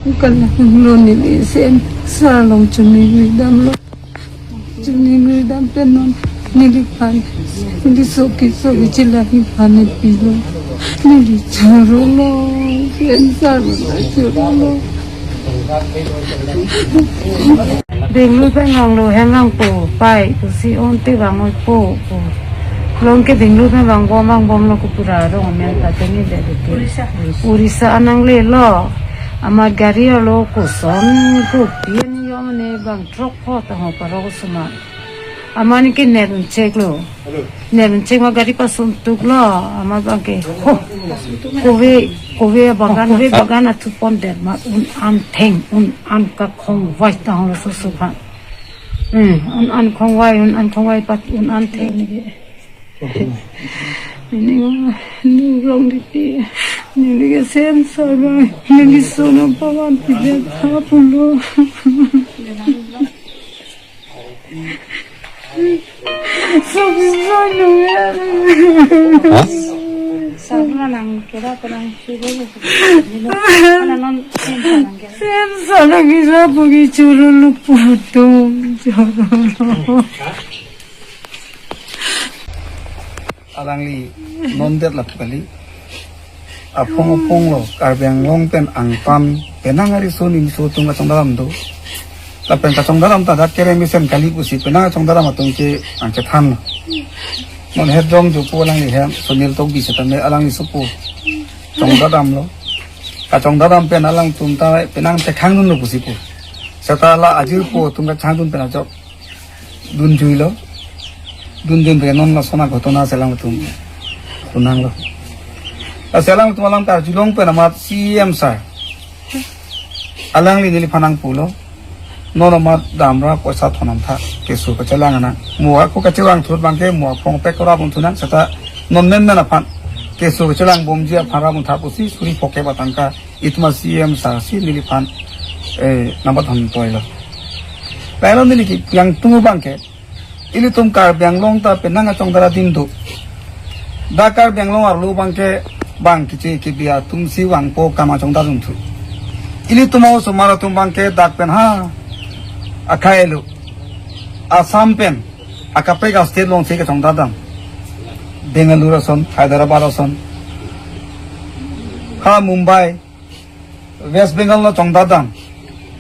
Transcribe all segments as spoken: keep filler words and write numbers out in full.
Kalang lo neli sen salong chumi damlo. Chumi dam pen non neliphan, neli soki soki chila hiphan nepilo. Neli chorolo, sen salong chorolo. Bengaluru pen longlo, hem vangpo, pai, pusi onte vang-oipo, pu. Longke Bengaluru pen vangbom, vangbomlo, kopura arong amen ta tengke de de. Orissa. Orissa ananglelo. Amat gari arlo koson, kopi an yom ne bang throk pho ta ho parok osomar. Amat neke net un-check lo. Net un-check ma gari pasun tuklo. Amat bangke, ho, kove, kove bagan, kove bagan athupon det ma un-an theng, un-an kakhong vai ta ho laso so phan. Hmm, un-an khong vai, un-an khong vai pat un-an theng neke. Neli, neli long titi, neli ke sen salong, neli sono pavan pidet ha pulo. Soki sono ya. Ha? Sabra nang kira ko nang suruh. Ana non sen salong kira. Sen salong kira, pogi chorolo putum, chorolo. Alangli non det lapu kali. Aphong aphong lo, Karbi Anglong pen angtan penang ariso nimso atum kachongdam do. Lapen kachongdam ta dak kereng mesen kali pusi penang kachongdam atum ke angchethan. Non het dong jupo alangli hem Sunil Tokbi setame alangli sopo chongdam lo. Kachongdam pen alangtum ta penang chekhang dunlo pusi pu. Seta la ajirpo atum kachang dun pen ajok dunjuilo. Dundun pen non lason aghotona si alangtum kunanglo. Lasi alangtum alam karjulong pen amat C E M sir, alangli neliphan nangpulo. Non amat damra poisa thonam tha, keso kachelang nang. Mo ako kachevang thut bangke mo aphong pek kora pon thunang, seta non menmen aphan keso kachelang bomji aphan ra pon tha pusi suri phokep atangka itum a-C E M sir si neliphan, eh, nambat han toilo. Lailo neli kepiyang tung bangke, ilitum Karbi Anglong ta penang kachongdam adim do. Dak Karbi Anglong arlo bangke bang kiche kibi atum si vangpo kam kachongdam atum thu. Ilitum a-osomar atum bangke dak pen ha akhai lo, Assam pen akaprek a-state along si kachongdam. Bengaluru ason, Hyderabad ason, ha Mumbai, West Bengal along chongdam.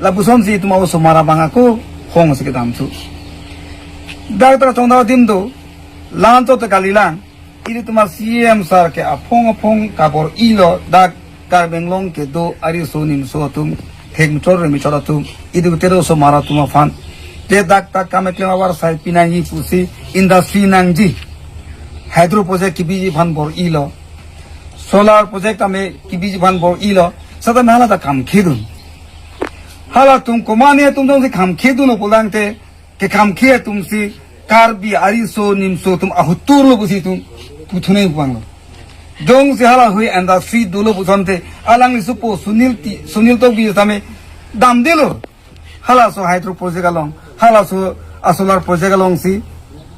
Lapuson si itum a-osomar abang ako hong si kedam thu. Dak ta chongdam adim do, la-an to ta kalilang. Ilitum a-C E M sir ke aphong aphong kabor-ilo, dak Karbi Anglong kedo ariso nimso atum, thekmechor remichor atum, idu kedo osomar atum aphan. Te dak ta kam keklem avarsai pinangji pusi industry nangji. Hydro project kibiji aphan bor-ilo. Solar project tame kibiji aphan bor-ilo. Seta hala ta kam khedun. Halatum komane atum jongsi kam khedunlo pulang te, ke kam khe atum si Karbi ariso nimso atum ahutur lo pusi itum puthunai puanglo. Jongsi hala hui industry dolo puson te, alangli sopo Sunil ti, Sunil Tokbi tame damdelo. Halaso hydro project along, halaso a-solar project along si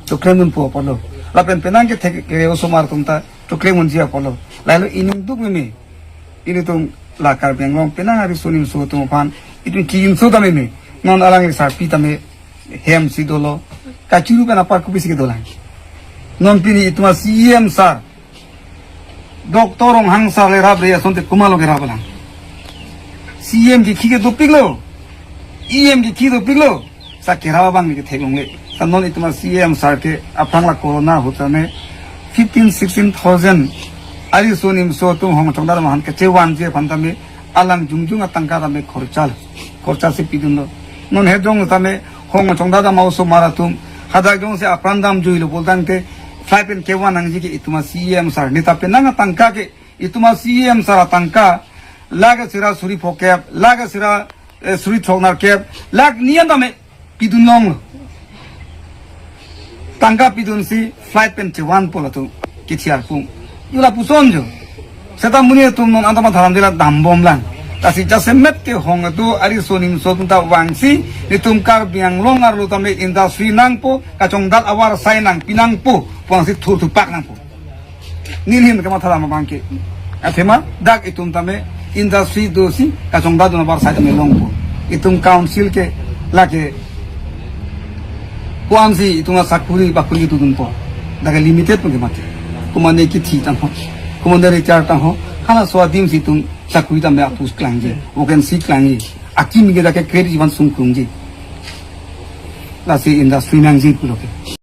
choklem dunpo apotlo. Lapen penang kethek kere osomar atum ta choklem dunji apotlo. Lailo ining duk meme. Ilitum la Karbi Anglong penang ariso nimso atum aphan itum ki-inso tame me. Non alangli sarpi tame hem si dolo. Kachuru pen apar kopi si kedolang. Non pini itum a-C E M sir, Doctor Ronghang sir le rabre asonte komatlo kerap lang. C E M kikhi ke dopiklo. E M kikhi dopiklo. Sa kerap abang ni kethek longle. Sa non itum a-C E M sir ke aphrang la corona ahut tame fifteen, sixteen thousand ariso nimso atum hong chongdam aphan kechevanji aphan tame alang jongjong atangka tame khorcha, khorcha si pidunlo. Non het dong tame hong chongdam a-osomar atum hadak jongsi apran damjuilo pulotangte flight pen kevan nangji ke itum a-C E M sir. Neta penang atangka ke itum a-C E M sir atangka, lake sira suri phokep, lake sira, eh, suri throknerkep, lake nian tame pidun longlo. Tangka pidunsi flight pen chevanpo latum kethiar pung. Yo lapuson jo. Seta monit atum non anta matha damde la dambomlang. Lasi jasemet ke hong atum ariso nimso atum ta vangsi, netum Karbi Anglong arlo tame industry nangpo, kachongdam avarsai nangpi nangpo, vangsi thurthupak nangpo. Nelihin kematha dam abangke. Athema dak itum tame Industry dosi kachongdat dun abar side me longpo. Itum council ke lake ko-ansi itum asakuri bakuri tu dunpo. Dak ke limited pen ke mati. Komat ne kithi tangho, komat ne retire tangho, halaso adim si itum sakuri tame a-post klangji, vacancy klangji. Akim ke dak ke create jivan sungkrungji. Lasi industry nangji pulo ke.